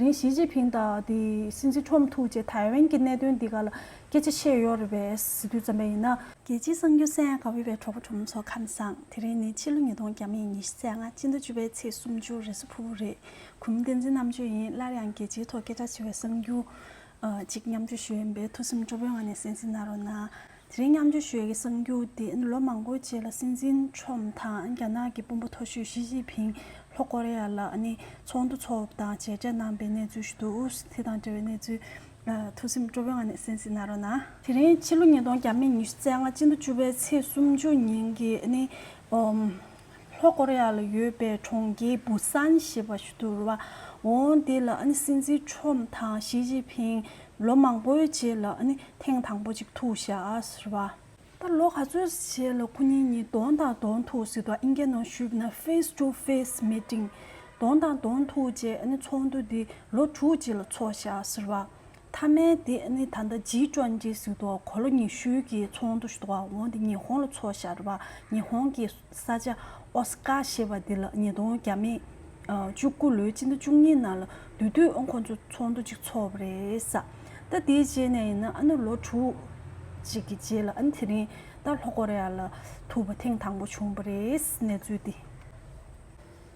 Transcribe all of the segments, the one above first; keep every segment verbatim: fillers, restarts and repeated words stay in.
དེ་རིང་ཞི་ཅིན་ཕིང་དང་དེ་སྲིད་འཛིན་ཁྲོམ་ཐུག་རྗེས་ཐའེ་ཝན་གྱི་གནད་དོན་འདི་ག་ལ་སྐད་ཆ་བཤད་ཡོད་རེད་པས་ཟེར་དུས་ཙམ་པ་ཡིན་ན། རྒྱལ་སྤྱིའི་གསར་འགྱུར་གསན་ཡག་དགའ་པོ་ཡོད་པའི་གྲོགས་པོ་གྲོགས་མོ་ཚོ་ཁམས་བཟང་། དེ་རིང་ནི་ཕྱི་ལོ་ཉིས་སྟོང་ཉི་ཤུ་རྩ་ལྔ་སྤྱི་ཟླ་བཅུ་པའི་ཚེས་སུམ་ཅུ་རེས་གཟའ་ཕུར་བུ་རེད། གུས་མོ་བསྟན་འཛིན་རྣམ་དཔྱོད་ཡིན། སླར་ཡང་རྒྱལ་སྤྱིའི་ཐོག་སྐད་གྲགས་ཆེ་བའི་གསར་འགྱུར་ཨ་ཅིག་མཉམ་སྤྱོད་ཞུ་ཡིན་པས་ཐུགས་སེམས་སྤྲོ་པོའི་ངང་ནས་གསན་གཟིགས་གནང་རོགས་གནང་། དེ་རིང་མཉམ་སྤྱོད་ཞུ་ཡས་ཀྱི་གསར་འགྱུར་དེ་ལོ་མང་པོའི་རྗེས་ལ་སྲིད་འཛིན་ཁྲོམ་དང་རྒྱ་ནག་གི་དཔོན་པོ་མཐོ་ཤོས་ཞི་ཅིན་ཕིང་ལྷོ་ཀོ་རི་ཡ་ལ་ཨ་ནི་ཚོགས་འདུ་ཚོགས་པ་དང་མཇལ་འཕྲད་གནང་པའི་གནས་ཚུལ་ཞིག་འདུག་དེ་དང་འབྲེལ་བའི་གནས་ཚུལ་ཨ་ཐུགས་སེམས་སྤྲོ་པོའི་ངང་ནས་གསན་གཟིགས་གནང་རོགས་གནང་། དེ་རིང་ཕྱི་ལོ་ཉིས་སྟོང་ཉི་ཤུ་རྩ་ལྔ་སྤྱི་ཟླ་བཅུ་པའི་ཚེས་སུམ་ཅུ་ཉིན་གྱི་ཨ་ནི་ཨོམ། ལྷོ་ཀོ་རི་ཡ་ལ་ཡོད་པའི་གྲོང་ཁྱེར་བུ་སན་ཞེས་པ་ཞིག་ཏུ་རེད་བ། འོང་འདི་ལ་ཨ་ནི་སྲིད་འཛིན་ཁྲོམ་དང་ཞི་ཅིན་ཕིང་ལོ་མང་པོའི་རྗེས་ལ་ཨ་ནི་ཐེངས་དང་པོ་ཅིག་ཐུག་བཞག་ཟེར་བ། ད་ལོ་ག་ཚོད་རྗེས་ལ་ཁོ་གཉིས་གཉིས་གདོང་དང་གདོང་ཐུག་ཟེར་དུས་ཨིན་སྐད་ནང་ཞུས་པ་ན་face to face meeting། གདོང་དང་གདོང་ཐུག་རྗེས་ཨ་ནི་ཚོགས་འདུ་འདི་ལོ་དྲུག་རྗེས་ལ་ཚོགས་བཞག་ཟེར་བ། མཐའ་མའི་དེ་ནི་ད་ལྟ་ཇི་ཊུ་ཝེན་ཊི་ཟེར་དུས་གོ་ལ་ཉི་ཤུའི་གི་ཚོགས་འདུ་ཞིག་འདུག་བ། འོ་འདི་ཉི་ཧོང་ལ་ཚོགས་བཞག་རེད་བ། ཉི་ཧོང་གི་ས་ཆ་ཨོ་ས་ཀ་ཞེས་པ་འདི་ལ་ཉིས་སྟོང་བཅུ་དགུ་ལོའི་སྤྱི་ཟླ་བཅུ་གཉིས་ནང་ལ་དུས་དུས་ཨང་ཁོང་ཚོ་ཚོགས་འདུ་ཅིག་ཚོགས་པ་རེད་ས། ད་དེའི་རྗེས་ནས་ཡིན་ན་ཨ་ནི་ལོ་དྲུག་ཅིག་གི་རྗེས་ལ་ཨ་ནི་དེ་རིང་ད་ལྷོ་ཀོ་རི་ཡ་ལ་ཐུག་པ་ཐེངས་དང་པོ་བྱུང་བ་རེད། གནས་ཚུལ་འདི།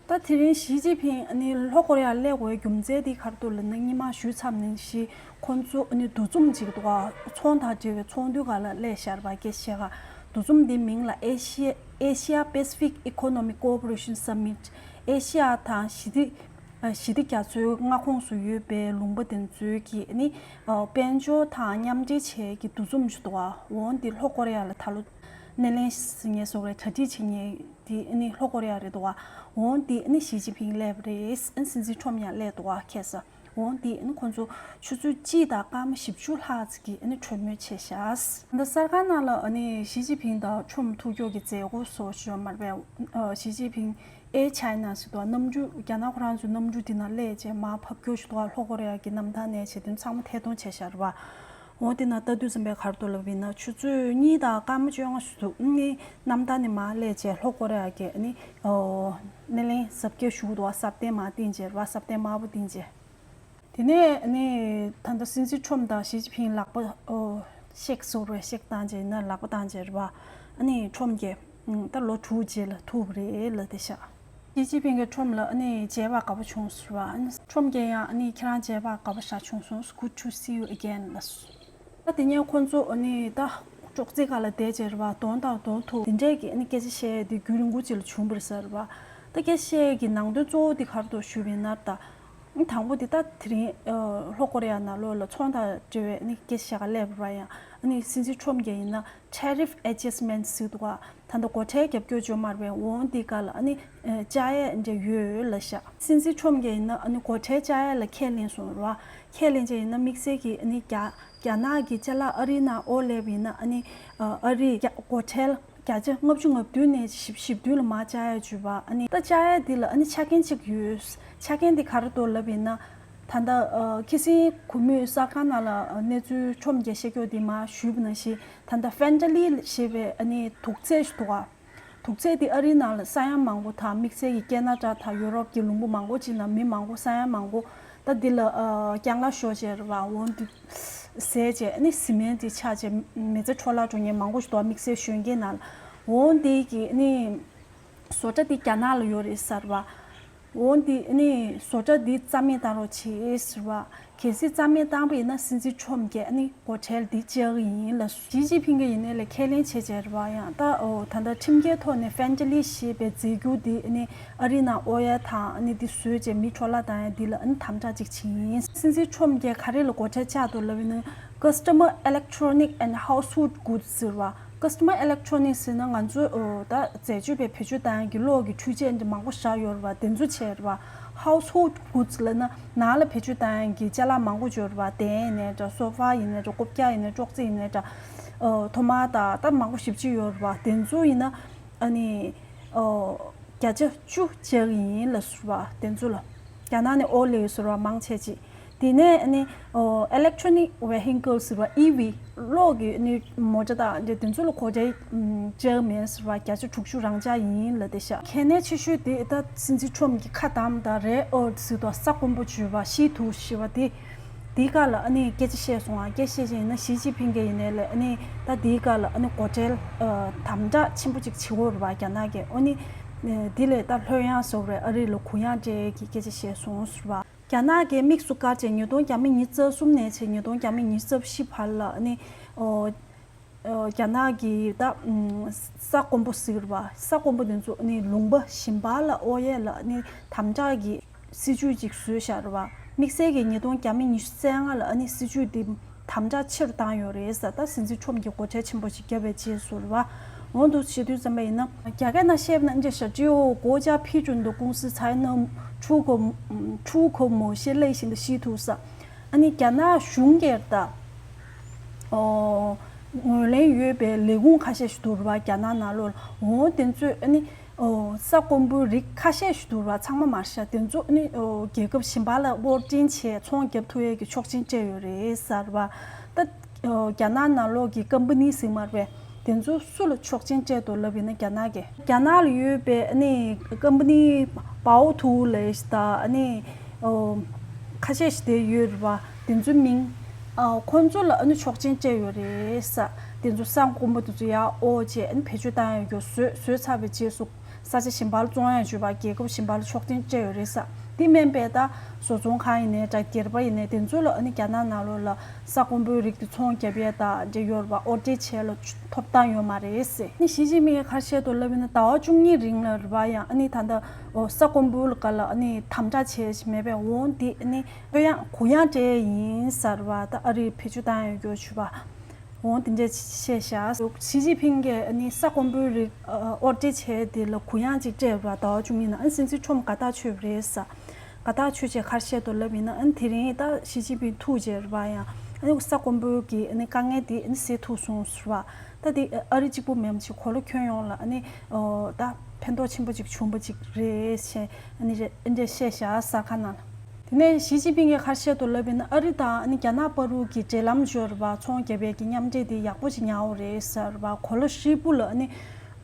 ད་དེ་རིང་ཞི་ཅིན་ཕིང་ནི་ལྷོ་ཀོ་རི་ཡར་སླེབས་དགོས་རྒྱུ་མཚན་དེ་ག་རེ་འདུག་ལབ་ན། སྔོན་མ་ཞུས་ཚར་ནང་བཞིན་ཁོང་ཚོ་ནི་འདུ་འཛོམས་ཅིག་འདུག་ག་ཚོང་དང་འབྲེལ་བའི་ཚོགས་འདུ་སྒང་ལ་སླེབས་བཞག་པ་སྐད་ཆ་བཤད་ག་འདུ་འཛོམས་འདིའི་མིང་ལ་Asia Asia Pacific Economic Cooperation Summit། ཨེ་ཤི་ཡ་དང་ཞི་བདེ་ཞི་བདེ་རྒྱ་མཚོའི་མངའ་ཁོངས་སུ་ཡོད་པའི་ལུང་པ་དེ་ཚོའི་གི་ནི་དཔལ་འབྱོར་དང་མཉམ་འབྲེལ་བྱེད་ཀྱི་འདུ་འཛོམས་ཞིག་འདུག་ག་འོ་འདི་ལྷོ་ཀོ་རི་ཡ་ལ་ད་ལོ་སྣེ་ལེན་ཞུ་མཁན་བཟོ་འདྲ་གྲ་སྒྲིག་བྱེད་མཁན་དེ་ནི་ལྷོ་ཀོ་རི་ཡ་རེད་འདུག་ག་འོ་འདི་ནི་ཞི་ཅིན་ཕིང་སླེབས་རེད། སྲིད་འཛིན་ཁྲོམ་ཡང་སླེབས་འདུག་ག་ཁ་སང་། འོ་འདི་ནི་ཁོང་ཚོ་ཆུ་ཚོད་གཅིག་དང་སྐར་མ་བཞི་བཅུ་ལྷག་ཙམ་གྱི་ནི་གྲོས་མོལ་བྱས་ཤག་ད་གསར་ཁང་ནང་ལ་ནི་ཞི་ཅིན་ཕིང་དང་ཁྲོམ་ཐུག་ཕྱོགས་ཀྱི་མཛད་སྒོ་སོགས་ཞུ་ཡོད་མ་རེད་པས། ཞི་ཅིན་ཕིང་ཨེར་ཅའི་ན་ཟེར་དུས་གནམ་གྲུ་རྒྱ་ནག་ཁོ་རང་ཚོའི་གནམ་གྲུ་འདི་ནང་སླེབས་རྗེས་མར་ཕབ་སྒྱུར་ཞུ་དུས་ལྷོ་ཀོ་རི་ཡ་གི་གནམ་ཐང་ནས་བྱེད་དོན་ཚང་མ་ཐད་གཏོང་བྱས་ཤག་རེད་པ། འོ་དེ་ན་ལྟ་དུས་ཙམ་པའི་ག་རེ་འདུག་ལབ་ཡིན་ན་ཆུ་ཚོད་གཉིས་དང་སྐར་མ་བཅོ་ལྔ་ཞིག་འདུག་ནི་གནམ་ཐང་ནས་མར་སླེབས་རྗེས་ལྷོ་ཀོ་རི་ཡ་གི་ནི་སྣེ་ལེན་གཟབ་རྒྱས་ཞུ་དུས་གསར་པ་དེ་མར་བཏིང་རྗེས་རེད་པ། གསར་པ་དེ་དམར་པོ་བཏིང་རྗེས། དེ་ནས་ནི་ད་ལྟ་སྲིད་འཛིན་ཁྲོམ་དང་ཞི་ཅིན་ཕིང་ལག་པ་ཨོ་ཤེག་ཟེར་བ་རེད། ཤེག་བཏང་རྗེས་ན་ལག་པ་བཏང་རྗེས་རེད་པ། ཨ་ནི་ཁྲོམ་གྱིས་ཨང་ད་ལོ་དྲུག་རྗེས་ལ་ཐུག་པ་རེད་ལབ་བསྡད་ཤག་ཞི་ཅིན་ཕིང་གིས་ཁྲོམ་ལ་ཨ་ནི་མཇལ་བ་དགའ་པོ་བྱུང་ཟེར་བ། ཨ་ནི་ཁྲོམ་གྱིས་ཡང་ཨ་ནི་ཁྱེད་རང་མཇལ་བ་དགའ་པོ་ཞེ་དྲག་བྱུང་སོང་། Good to see you again ལབ་སོང་། ད་དེ་ནས་ཁོང་ཚོ་ཨ་ནི་ད་ཅོག་ཙེ་སྒང་ལ་བསྡད་རྗེས་རེད་པ། གདོང་དང་གདོང་ཐུག་དེ་འདྲས་ཀྱི་ཨ་ནི་སྐད་ཆ་བཤད་ཡས་དེ་རྒྱུན་རིང་པོ་ཅིག་ལ་བྱུང་བ་རེད་ཟེར་བ། ད་སྐད་ཆ་བཤད་ཡས་ཀྱི་ནང་དོན་གཙོ་བོ་དེ་ག་རེ་འདུག་ཞུས་པ་ཡིན་ན། ད་དང་པོ་དེ་ད་དེ་རིང་ཨ་ལྷོ་ཀོ་རི་ཡ་ནང་ལོགས་ལ་ཚོང་དང་འབྲེལ་བའི་ཨ་ནི་སྐད་ཆ་བཤད་ག་སླེབས་པ་ཡང་ཨ་ནི་སྲིད་འཛིན་ཁྲོམ་གྱིས་ཡིན་ན་tariff adjustment ཟེར་འདུག་ག་ད་ལྟ་སྒོ་ཁྲལ་རྒྱབ་སྐྱོར་བྱེད་ཡོད་མ་རེད་པས། འོ་འདི་སྒང་ལ་ཨ་ནི་ཨ་བཅག་ཡས་འདྲ་ཡོད་ལབ་ཤག་སྲིད་འཛིན་ཁྲོམ་གྱིས་ཡིན་ན་ཨ་ནི་སྒོ་ཁྲལ་བཅག་ཡས་ལ་ཁས་ལེན་སོང་རེད་པ། ཁས་ལེན་བྱས་ཡིན་ན་དམིགས་བསལ་གྱི་ཨ་ནི་རྒྱ་རྒྱ་ནག་གི་ཅ་ལག་ཨ་རིའི་ནང་འོར་སླེབས་ཡིན་ན་ཨ་ནི་ཨ་རིས་རྒྱ་སྒོ་ཁྲལ་བརྒྱ་ཆ་ལྔ་བཅུ་ང་བདུན་ནས་བཞི་བཅུ་ང་བདུན་ལ་མར་བཅག་ཡས་བྱས་པ། ཨ་ནི་ད་བཅག་ཡས་འདི་ལ་ཨ་ནི་ཆ་རྐྱེན་གཅིག་ཡོད། ཆ་རྐྱེན་འདི་ག་རེ་འདུག་ལབ་ཡིན་ན། ད་ལྟ་ཨ་ཁ་སང་གུས་མོས་གསར་ཁང་ནང་ལ་ཨ་གནས་ཚུལ་ཁྲོམ་གྱིས་བཤད་རྒྱུ་འདི་མར་ཞུས་པ་ནང་བཞིན་ད་ལྟ་ཕེན་ཊ་ལི་ཞེས་པའི་ཨ་ནི་དུག་རྫས་ཞིག་འདུག་ག་དུག་རྫས་འདི་ཨ་རིའི་ནང་ལ་ས་ཡ་མང་པོ་དང་དམིགས་བསལ་གྱི་ཁེ་ན་ཌ་དང་ཡུ་རོབ་ཀྱི་ལུང་པ་མང་པོ་ཅིག་ནང་མི་མང་པོ་ས་ཡ་མང་པོ་ད་འདི་ལ་ཨ་སྐྱག་ལ་ཤོར་བྱས་རེད་པ། འོ་འདི་ཟས་བྱས་ཨ་ནི་སི་མེན་འདི་ཆགས་བྱས་མི་ཚེ་འཕྲོ་བརླག་འགྲོ་མཁན་མང་པོ་ཞིག་འདུག་དམིགས་བསལ་གཞོན་སྐྱེས་ནང་ལ། འོ་འདི་གི་ཨ་ནི་བཟོ་གྲྭ་འདི་རྒྱ་ནག་ལ་ཡོད་རེད་ཟེར་བ། འོ་འདི་ཨ་ནི་བཟོ་གྲྭ་འདི་རྩ་མེད་བཏང་རོགས་བྱེད་ཟེར་བ། གལ་སྲིད་རྩ་མེད་བཏང་པ་ཡིན་ན་སྲིད་འཛིན་ཁྲོམ་གྱིས་ཨ་ནི་སྒོ་ཁྲལ་འདི་བཅག་གི་ཡིན་ལབ་སོང་། ཞི་ཅིན་ཕིང་གིས་ཡིན་ནའི་ལས་ཁས་ལེན་བྱས་བྱས་རེད་པ། ཡང་ད་འོ་ད་ལྟ་ཁྲིམས་འགལ་ཐོག་ནས་ཕན་ཏ་ལི་ཞེས་པའི་རྫས་འགྱུར་འདི་ཨ་ནི་ཨ་རིའི་ནང་དབོར་ཡ་དང་ཨ་ནི་འདི་བཟོས་བྱས་མི་འཕྲོ་བརླག་བཏང་ཡ་འདི་ལ་ཨ་ནི་དམ་དྲག་ཅིག་བྱེད་ཡིན། སྲིད་འཛིན་ཁྲོམ་གྱིས་ག་རེ་ལ་སྒོ་ཁྲལ་བཅག་འདུག་ལབ་ཡིན་ན། Customer Electronic and Household Goods ཟེར་བ། Customer Electronics ཟེར་ན་ང་ཚོ་ཨོ་ད་འཛད་སྤྱོད་པའི་བེད་སྤྱོད་བཏང་ཡ་གི་གློག་གི་འཕྲུལ་ཆས་འདི་མང་པོ་བཞག་ཡོད་རེད་པ། དེ་ཚོ་བྱས་རེད་པ། Household Goods ལབ་ན་ནང་ལ་བེད་སྤྱོད་བཏང་ཡ་གི་ཅ་ལག་མང་པོ་ཡོད་རེད་པ། གདན་ཡིན་ནའི་འདྲ། སོ་ཕ་ཡིན་ནའི་འདྲ། རྐུབ་བཀྱག་ཡིན་ནའི། ཅོག་ཙེ་ཡིན་ནའི་འདྲ། ཨོ་ཐོག་མར་ད་ད་མང་པོ་ཞེ་པོ་ཅིག་ཡོད་རེད་པ། དེ་ཚོ་ཡིན་ན་ཨ་ནི་ཨོ་བརྒྱ་ཆ་བཅུ་བཅག་གི་ཡིན་ལབ་སོང་བ། དེ་ཚོ་ལ་རྒྱ་ནག་ནས་དབོར་སླེབས་ཡོད་སོང་བ་མང་ཆེ་ཅིག་དེ་ནས་ཨ་ནི་ཨོ་electronic vehicles ཟེར་བ་ཨི་ཝི་གློག་གི་ཨ་ནི་མོ་ཊ་དང་དེ་དེ་ཚོ་ལ་སྒོ་ཁྲལ་ཨམ་བཅག་མེད་ཟེར་བ་བརྒྱ་ཆ་དྲུག་ཅུ་རང་འཇགས་ཡིན་ལབ་བསྡད་ཤག་གལ་གནད་ཆེ་ཤོས་དེ་ད་སྲིད་འཛིན་ཁྲོམ་གྱི་ཁ་བསྡམས་དང་rare earth ཟེར་དུས་ས་དཀོན་པོ་བརྗོད་པ་ཤི་ཐུའུ་ཞེས་པ་དེ། དེའི་སྐོར་ལ་ཨ་ནི་སྐད་ཆ་བཤད་སོང་ང་། སྐད་ཆ་བཤད་བཞིན་ན་ཞི་ཅིན་ཕིང་གིས་ཡིན་ནའི་ལས་ཨ་ནི་ད་དེའི་སྐོར་ལ་ཨ་ནི་སྒོ་ཁྲལ་ཨ་དམ་དྲག་ཆེན་པོ་ཅིག་བྱེད་དགོས་རེད་པ། རྒྱ་ནག་གིས་ཨ་ནི་དེ་ལས་ད་ལྷོད་ཡངས་བཟོ་རེད། ཨ་རི་ལ་གུ་ཡངས་སྤྲད་ཀྱི་སྐད་ཆ་བཤད་སོང་ཟེར་བ། རྒྱ་ནག་གིས་དམིགས་སུ་བཀར་བྱས་ཉིས་སྟོང་ཉི་ཤུ་རྩ་གསུམ་ནས་བྱས་ཉིས་སྟོང་ཉི་ཤུ་རྩ་བཞི་བར་ལ་ཨ་ནི་ཨོ་ཨོ་རྒྱ་ནག་གི་ད་ཨམ་ས་དཀོན་པོ་ཟེར་བ། ས་དཀོན་པོ་དེ་ཚོ་ཨ་ནི་ལུང་པ་གཞན་པ་ལ་དབོར་ཡས་ལ་ཨ་ནི་དམ་དྲག་གི་སྲིད་ཇུས་ཅིག་བཟོས་བཞག་རེད་པ། དམིགས་བསལ་གྱིས་ཉིས་སྟོང་ཉི་ཤུ་རྩ་ལྔ་ལ་ཨ་ནི་སྲིད་ཇུས་འདི་དམ་དྲག་ཆེ་རུ་བཏང་ཡོད་རེད་ཟེར། ད་སྲིད་འཛིན་ཁྲོམ་གྱིས་སྒོ་ཁྲལ་ཆེན་པོ་ཞིག་བརྒྱབ་པའི་རྗེས་སུ་རེད་པ། འོང་དུ་བྱེད་དུས་ཙམ་པ་ཡིན་ན། རྒྱ་སྐད་ནང་བཤད་པ་ན་འདི་འདྲ་ཤག 只有国家批准的公司才能出口，嗯，出口某些类型的稀土 ཟེར། ཨ་ནི་རྒྱ་ནག་གཞུང་གིས་ད་ཨོ་ངོས་ལེན་ཡོད་པའི་ལས་ཁུངས་ཁ་ཤས་ཤིག་འདུག་རེད་པ། རྒྱ་ནག་ནང་ལོགས་ལ། འོ་དེ་ཚོས་ཨ་ནི་ཨོ་ས་དཀོན་པོའི་རིགས་ཁ་ཤས་ཤིག་འདུག་རེད་པ། ཚང་མ་མ་རེད་ཤག་དེ་ཚོ་ཨ་ནི་ཨོ་རྒྱལ་ཁབ་གཞན་པ་ལ་དབོར་འདྲེན་བྱས་ཚོང་བརྒྱབ་ཐུབ་ཡས་ཀྱི་ཆོག་མཆན་སྤྲད་ཡོད་རེད་ཟེར་བ། ད་ཨོ་རྒྱ་ནག་ནང་ལོགས་ཀྱི་ཀམ་པ་ནི་ཟེར་མ་རེད་པས། དེ་ཚོ་སུ་ལ་ཆོག་མཆན་སྤྲད་འདུག་ལབ་ཡིན་ན་རྒྱ་ནག་གིས། རྒྱ་ནག་ལ་ཡོད་པའི་ཨ་ནི་ཀམ་པ་ནི་པའོ་ཐུའུ་ལེ་ཞིག་དང་ཨ་ནི་ཨོ་ཁ་ཤས་ཤིག་དེ་ཡོད་རེད་པ། དེ་ཚོའི་མིང་ཨ་ཁོང་ཚོ་ལ་ཨ་ནི་ཆོག་མཆན་སྤྲད་ཡོད་རེད་ཟེར། དེ་ཚོ་ས་དཀོན་པོ་དེ་ཚོ་ཡར་དབོར་བྱས་ཨ་ནི་བེད་སྤྱོད་བཏང་ཡོད་རྒྱུ་བཟོས་བཟོས་ཚར་བའི་རྗེས་སུ། ས་ཆ་གཞན་པ་ལ་བཙོང་ཡག་བྱེད་པ་རྒྱལ་ཁབ་གཞན་པ་ལ་ཆོག་མཆན་སྤྲད་ཡོད་རེད་ཟེར། དེ་མིན་པའི་ད་བཟོ་ཚོང་ཁང་ཡིན་ནའི་འདྲ་སྒེར་པ་ཡིན་ནའི་དེ་ཚོ་ལ་ཨ་ནི་རྒྱ་ནག་ནང་ལོགས་ལ་ས་དཀོན་པོའི་རིགས་དེ་ཚོང་རྒྱབ་ཡས་དང་འབྲེལ་ཡོད་རེད་པ། དབོར་འདྲེན་བྱས་ལ་ཐོབ་ཐང་ཡོད་མ་རེད་ཟེར། ཨ་ནི་ཞི་ཅིན་ཕིང་གིས་ག་རེ་བཤད་འདུག་ལབ་ཡིན་ན་ཟླ་བ་བཅུ་གཉིས་རིང་ལ་རེད་པ། ཡང་ཨ་ནི་ད་ལྟ་ཨོ་ས་དཀོན་པོའི་སྒང་ལ་ཨ་ནི་དམ་དྲག་བྱས་ཤིག་མེད་པས། འོང་དེ་ཨ་ནི་ལྷོད་ཡངས་གུ་ཡངས་སྤྲད་ཡིན་ཟེར་བ། ད་ཨ་རིས་བེད་སྤྱོད་བཏང་ཡོད་རྒྱུ་བྱས་པ། འོང་དེ་འདྲས་བཤད་བཞག་ཞི་ཅིན་ཕིང་གིས་ཨ་ནི་ས་དཀོན་པོའི་རིགས་ཨ་དབོར་འདྲེན་བྱས་དེ་ལ་གུ་ཡངས་ཅིག་སྤྲད་པ་ཟླ་བ་བཅུ་གཉིས་ནང་། ཨ་ནི་སྲིད་འཛིན་ཁྲོམ་དགའ་ཐག་ཆོད་པ་རེད་ཟེར། དགའ་ཐག་ཆོད་བྱས་ག་རེ་བཤད་འདུག་ལབ་ཡིན་ན། ཨ་ནི་དེ་རིང་ད་ཞི་ཅིན་ཕིང་ཐུག་བྱས་རེད་པ། ཡང་ཨ་ནི་ས་དཀོན་པོའི་གི་ཨ་ནི་དཀའ་ངལ་དེ་ཨ་ནི་སེལ་ཐུབ་སོང་ཟེར་བ། ད་དེ་ཨ་རི་གཅིག་པུ་མིན་པ་ཅིག་གོ་ལ་ཁྱོན་ཡོངས་ལ་ཨ་ནི་ཨོ་ད་ཕན་ཐོགས་ཆེན་པོ་ཅིག་བྱུང་པ་ཅིག་རེད་ཟེར་ཨ་ནི་རེ་ཨ་འདྲས་བཤད་བཞག་གསར་ཁང་ནང་ལ། དེ་ནས་ཞི་ཅིན་ཕིང་གིས་ག་རེ་བཤད་འདུག་ལབ་ཡིན་ན། ཨ་རི་དང་ཨ་ནི་རྒྱ་ནག་བར་དུ་གི་འབྲེལ་ལམ་ཡོད་རེད་པ། ཚོང་རྒྱབ་ཡས་ཀྱི་མཉམ་འབྲེལ་དེ་ཡག་པོ་ཅིག་ཉར་བ་རེད་ཟེར་བ། གོ་ལ་ཧྲིལ་པོ་ལ་ཨ་ནི་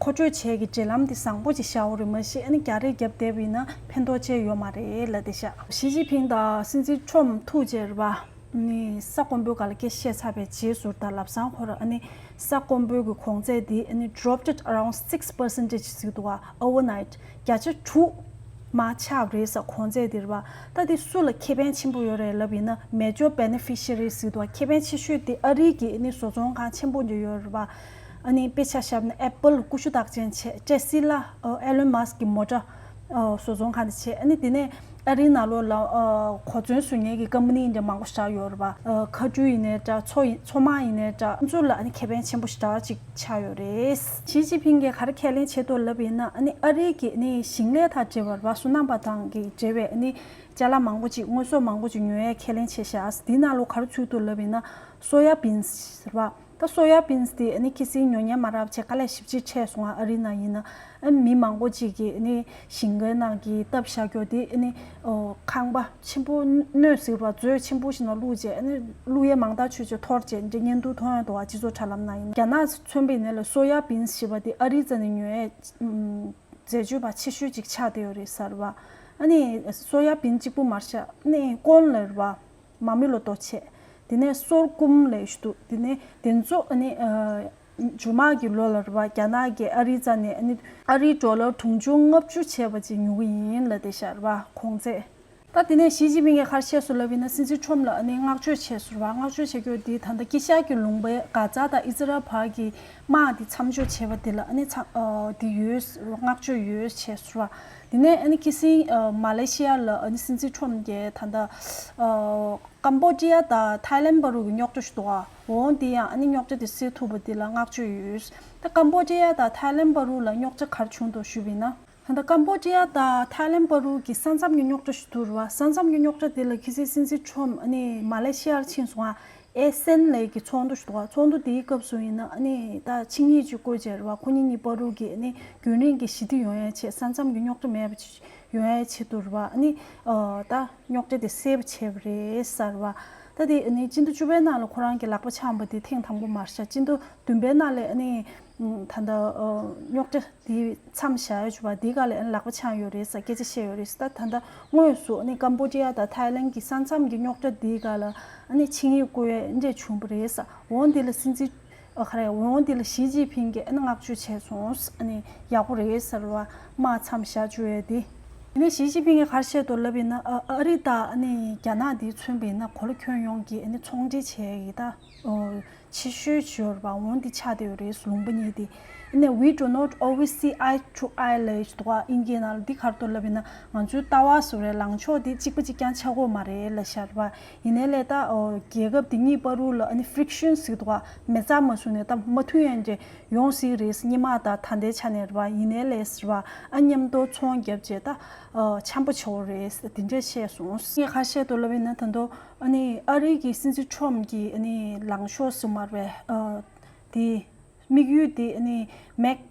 མཁོ་སྤྲོད་བྱེད་ཀྱི་འབྲེལ་ལམ་དེ་བཟང་པོ་ཅིག་བཞག་པ་རེད། མ་གཞི་ཨ་ནི་རྒྱ་རེད་རྒྱབ་བསྡད་པ་ཡིན་ན་ཕན་ཐོགས་ཅི་ཡོད་མ་རེད་ལབ་བསྡད་ཤག་ཞི་ཅིན་ཕིང་དང་སྲིད་འཛིན་ཁྲོམ་ཐུག་བྱས་རེད་པ། ནི་ས་དཀོན་པོའི་སྒང་ལ་སྐད་བཤད་ཚར་བའི་རྗེས་སུ་ད་ལམ་སང་ཁོ་རང་ཨ་ནི་ས་དཀོན་པོའི་གི་གོང་ཚད་དེ་ཨ་ནི་dropped around six percentage ཟེར་འདུག་ག overnight བརྒྱ་ཆ་དྲུག་མར་ཆག་པ་རེད་ཟེར། གོང་ཚད་དེ་རེད་པ། ད་དེ་སུ་ལ་ཁེ་ཕན་ཆེན་པོ་ཡོད་རེད་ལབ་ཡིན་ན། major beneficiary ཟེར་འདུག་ག་ཁེ་ཕན་ཆེ་ཤོས་དེ་ཨ་རི་གི་ཨ་ནི་བཟོ་ཚོང་ཁང་ཆེན་པོ་འདི་ཡོད་རེད་པ། ཨ་ནི་དཔེ་ཆ་བཞག་ན་Apple ཀུ་ཤུ་རྟགས་ཅན་བྱས། Tesla ཨེ་ལོན་མཱ་སི་ཀི་མོ་ཊ་ཨ་བཟོ་ཚོང་ཁང་དེ་བྱས། ཨ་ནི་དེ་ནས་ཨ་རིའི་ནང་ལོགས་ལ་ཨ་གོ་མཚོན་བཟོ་མཁན་གྱི་ཀམ་པ་ནི་འདྲ་མང་པོ་ཞིག་ཡོད་རེད་པ། ཨ་མཁའ་འགྲུལ་ཡིན་ནའི་འདྲ། མཚོ་ཡིན་མཚོ་དམག་ཡིན་ནའི་འདྲ། ཁོང་ཚོ་ལ་ཨ་ནི་ཁེ་ཕན་ཆེན་པོ་ཞེ་དྲག་ཅིག་ཆགས་ཡོད་རེད། ཞི་ཅིན་ཕིང་གིས་ག་རེ་ཁས་ལེན་བྱས་འདུག་ལབ་ཡིན་ན། ཨ་ནི་ཨ་རི་གི་ཨ་ནི་ཞིང་ལས་དང་འབྲེལ་བ་རེད་པ། སོ་ནམ་པ་དང་གི་འབྲེལ་བའི་ཨ་ནི་ཅ་ལག་མང་པོ་ཅིག་དངོས་ཟོག་མང་པོ་ཅིག་ཉོ་ཡས་ཁས་ལེན་བྱས་ཤག་དེའི་ནང་ལོགས་ག་རེ་ཚུད་འདུག་ལབ་ཡིན་ན། སོ་ཡ་བིན་སི་རེད་པ། ད་སོ་ཡ་བིན་སི་དེ་ཨ་ནི་ཁ་སང་ཉོ་མཁན་མ་རག་བྱས་དཀའ་ལས་ཞེ་པོ་ཅིག་འཕྲད་སོང་ང་། ཨ་རི་ནང་ཡིན་ན་ཨ་མི་མང་པོ་ཅིག་གིས་ཨ་ནི་ཞིང་ཁའི་ནང་གི་བཏབ་བཞག་རྒྱུ་དེ་ཨ་ནི་ཨོ་ཁང་པ་ཆེན་པོ་སྣོད་ཟེར་བ་མཛོད་ཆེན་པོ་ཞིག་ནང་བླུགས་བྱས། ཨ་ནི་བླུགས་ཡས་མང་ཐག་ཆོད་ཆོད་འཐོར་བྱས་འདི་བརྙན་ཐུང་མཐོང་ཡ་འདུག་ག་སྤྱི་ཚོགས་དྲ་ལམ་ནང་ཡིན་ན། རྒྱ་ནག་མཚོན་པ་ཡིན་ན་ལ་སོ་ཡ་བིན་སི་ཞེས་པ་དེ་ཨ་རིའི་རྩ་ནས་ཉོ་ཡས་འཛད་སྤྱོད་པ་ཆེ་ཤོས་ཅིག་ཆགས་བསྡད་ཡོད་རེད་ཟེར་བ། ཨ་ནི་སོ་ཡ་བིན་གཅིག་པུ་མ་རེད་ཤག་ཨ་ནི་ཀོན་ལ་རེད་བ། མ་རྨོས་ལ་ལྟོ་ཆས། དེ་ནས་སོར་ཀུམ་ལབ་ཞིག་འདུག་དེ་ནས་དེ་ཚོ་ཨ་ནི་ཨ་མཇུག་མ་གི་ལོ་ལ་རེད་བ། རྒྱ་ནག་གིས་ཨ་རིའི་རྩ་ནས་ཨ་ནི་ཨ་རིའི་ཌོ་ལར་དུང་ཕྱུར་ལྔ་བཅུ་བྱས་པ་ཅིག་ཉོ་གི་ཡིན་ལབ་བསྡད་ཤག་རེད་བ། གོང་ཚད། ད་དེ་ནས་ཞི་ཅིན་ཕིང་གིས་ག་རེ་བཤད་སོང་ལབ་ཡིན་ན། སྲིད་འཛིན་ཁྲོམ་ལ་ཨ་ནི་བསྔགས་བརྗོད་བྱས་སོང་རེད་བ། བསྔགས་བརྗོད་བྱེད་རྒྱུ་དེ་ད་ལྟ་དཀྱིལ་ཤར་གྱི་ལུང་པའི་གྷ་ཛ་དང་ཨི་ཛི་རལ་བར་གྱི་དམག་དེ་མཚམས་འཇོག་བྱས་པ་དེ་ལ་ཨ་ནི་ཚ་ཨ་དེ་ཡོད། བསྔགས་བརྗོད་ཡོད་བྱས་སོང་རེད་བ། དེ་ནས་ཨ་ནི་ཁ་སང་ཨ་མ་ལེ་ཤི་ཡ་ལ་ཨ་ནི་སྲིད་འཛིན་ཁྲོམ་གྱིས་ད་ལྟ་ཨ་ཀམ་བོ་ཌི་ཡ་དང་ཐའི་ལེན་བར་དུ་གི་རྙོག་དྲ་ཞིག་འདུག་ག་འོང་དེ་ཡང་ཨ་ནི་རྙོག་དྲ་དེ་སེལ་ཐུབ་པ་དེ་ལ་བསྔགས་བརྗོད་ཡོད། ད་ཀམ་བོ་ཌི་ཡ་དང་ཐའི་ལེན་བར་དུ་ལ་རྙོག་དྲ་ག་རེ་བྱུང་འདུག་ཞུས་པ་ཡིན་ན། ད་ལྟ་ཀམ་བོ་ཌི་ཡ་དང་ཐའི་ལེན་བར་དུ་གི་ས་མཚམས་ཀྱི་རྙོག་དྲ་ཞིག་འདུག་རེད་བ། ས་མཚམས་ཀྱི་རྙོག་དྲ་དེ་ལ་ཁ་སང་སྲིད་འཛིན་ཁྲོམ་ཨ་ནི་མ་ལེ་ཤི་ཡར་ཕྱིན་སོང་ང་ ཨེ་སན་ལེ་གི་ཚོགས་འདུ་ཞིག་འདུག་བ། ཚོགས་འདུ་དེའི་སྐབས་སུ་ཡིན་ན་ཨ་ནི་ད་ཆིངས་ཡིག་ཅིག་བཀོད་བྱས་རེད་བ། ཁོ་གཉིས་གཉིས་བར་དུ་གི་ཨ་ནི་རྒྱུན་རིང་གི་ཞི་བདེ་ཡོང་ཡ་ཆེད། ས་མཚམས་ཀྱི་རྙོག་དྲ་མེད་པ་ཅིག་ཡོང་ཡ་ཆེད་དུ་རེད་བ། ཨ་ནི་ད་རྙོག་དྲ་དེ་སེལ་བ་བྱས་པ་རེད་ཟེར་བ། ད་དེ་ཨ་ནི་སྤྱི་ཟླ་བཅུ་པའི་ནང་ལ་ཁོ་རང་གི་ལག་པ་འཆང་བ་དེ་ཐེངས་དང་པོ་མ་རེད་ཤག་སྤྱི་ཟླ་བདུན་པའི་ནང་ལ་ཨ་ནི་ད་ལྟ་རྙོག་དྲ་དེ་མཚམས་བཞག་ཡོད་ཅུ་བ་དེའི་སྒང་ལ་ཨ་ནི་ལག་པ་འཆང་ཡོད་རེད་ཟེར་སྐད་ཆ་བཤད་ཡོད་རེད་ཟེར། ད་ད་ལྟ་དངོས་སུ་ཨ་ནི་ཀམ་བོ་ཌི་ཡ་དང་ཐའི་ལན་གྱི་ས་མཚམས་ཀྱི་རྙོག་དྲ་དེའི་སྒང་ལ་ཨ་ནི་ཆིངས་ཡིག་བཀོད་ཡས་འདྲས་བྱུང་བ་རེད་ཟེར། འོང་འདི་ལ་སྲིད་འཛིན་ཨ་ག་རེ་འོང་འདི་ལ་ཞི་ཅིན་ཕིང་གིས་ཨ་ནི་བསྔགས་བརྗོད་བྱས་སོང་། ཨ་ནི་ཡག་པོ་རེད་ཟེར་བ་དམག་མཚམས་བཞག་བཅུག་ཡས་དེ། དེ་ནས་ཞི་ཅིན་ཕིང་གིས་ག་རེ་བཤད་འདུག་ལབ་ཡིན་ན། ཨ་ཨ་རི་དང་ཨ་ནི་རྒྱ་ནག་འདི་མཚོན་པ་ཡིན་ན་གོ་ལ་ཁྱོན་ཡོངས་ཀྱི་ཨ་ནི་ཚོང་འབྲེལ་བྱས་ཡི་ད། ཨོ། ཆེ་ཤོས་ཅིག་ཡོད་རེད་པ། འོང་འདི་ཆགས་བསྡད་ཡོད་རེད། ལུང་པ་གཉིས་དེ། ཨ་ནི་we do not always see eye to eye ལབ་ཡོད་འདུག་ག་ཨིན་སྐད་ནང་ལ། འདི་ག་རེ་འདུག་ལབ་ཡིན་ན། ང་ཚོའི་ལྟ་བ་སུ་རེད། ལངས་ཕྱོགས་འདི་གཅིག་པ་གཅིག་རྐྱང་ཆགས་ཀྱི་ཡོད་མ་རེད་ལབ་ཤག་རེད་པ། ཡིན་ནའི་ལས་ད་ཨོ་རྒྱལ་ཁབ་འདི་གཉིས་བར་དུ་ལ་ཨ་ནི་friction ཟེར་འདུག་ག་མེ་བཙའ་མ་བཟོས་ནས་ད་མ་མཐུན་ཡ་འདྲ་ཡོང་སྲིད་རེད། སྔོན་མ་དང་ད་ལྟའི་ཆ་ནས་རེད་པ། ཡིན་ནའི་ལས་རེད་པ། ཨ་མཉམ་དུ་ཚོང་བརྒྱབ་བྱས་ད་ཨོ་འཆམ་པོ་བྱེད་དགོས་རེད། དེ་འདྲ་བཤད་སོང་། ངས་ག་རེ་བཤད་འདུག་ལབ་ཡིན་ན། ད་དུང་ཨ་ནི་ཨ་རི་གི་སྲིད་འཛིན་ཁྲོམ་གྱི་ཨ་ནི་ལངས་ཕྱོགས་སུ་མར་བའི་ཨ་དེ། དམིགས་ཡུལ་དེ་ཨ་ནི་Make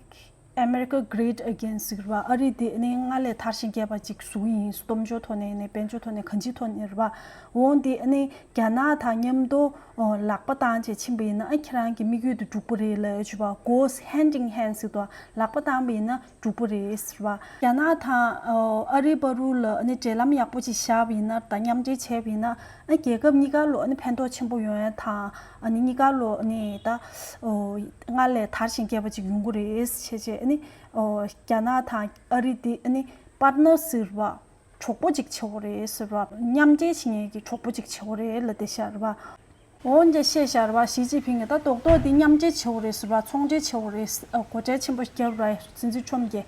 America Great Again ཟེར་བ། ཨ་རི་དེ་ཨ་ནི་སྔར་ལས་དར་ཞིང་རྒྱས་པ་ཅིག་བཟོ་གི་ཡིན། སྟོབས་འབྱོར་ཐོག་ནས་ནས། དཔལ་འབྱོར་ཐོག་ནས། གང་ཅིའི་ཐོག་ནས་རེད་པ། འོང་དེ་ཨ་ནི་རྒྱ་ནག་དང་མཉམ་དུ་ཨོ་ལག་པ་བཏང་བྱས་ཕྱིན་པ་ཡིན་ན། ཨ་ཁྱེད་རང་གི་དམིགས་ཡུལ་དེ་འགྲུབ་པ་རེད་ལབ་ཡོད་ཅུ་བ། Goes hand in hand ཟེར་དུས་ལག་པ་བཏང་པ་ཡིན་ན་འགྲུབ་པ་རེད་ཟེར་བ། རྒྱ་ནག་དང་ཨོ་ཨ་རི་བར་དུ་ལ་ཨ་ནི་འབྲེལ་ལམ་ཡག་པོ་ཅིག་བཞག་པ་ཡིན་ན། ད་མཉམ་འབྲེལ་བྱས་པ་ཡིན་ན། ཨ་རྒྱལ་ཁབ་གཉིས་ཀ་ལོ་ཨ་ནི་ཕན་ཐོགས་ཆེན་པོ་ཡོང་ཡ་དང་། ཨ་ནི་གཉིས་ཀ་ལོ་ཨ་ནི་ད་ཨོ་སྔར་ལས་དར་ཞིང་རྒྱས་པ་ཅིག་ཡོང་གི་རེད་བྱས་བྱས། ཨ་ནི་ཨོ་རྒྱ་ནག་དང་ཨ་རི་དེ་ཨ་ནི་partner ཟེར་བ། གྲོགས་པོ་གཅིག་བྱེད་དགོས་རེད་ཟེར་བ། མཉམ་འབྲེལ་བྱེད་མཁན་གྱི་གྲོགས་པོ་གཅིག་བྱེད་དགོས་རེད་ལབ་བསྡད་ཤག་རེད་པ། འོ་འདྲ་བཤད་ཤག་རེད་པ། ཞི་ཅིན་ཕིང་གིས་ད་རྡོག་རྡོག་འདི་མཉམ་འབྲེལ་བྱེད་དགོས་རེད་ཟེར་བ། ཚོང་འབྲེལ་བྱེད་དགོས་རེད། ཨ་སྒོ་ཁྲལ་ཆེན་པོ་བརྒྱབ་ར། སྲིད་འཛིན་ཁྲོམ་གྱིས་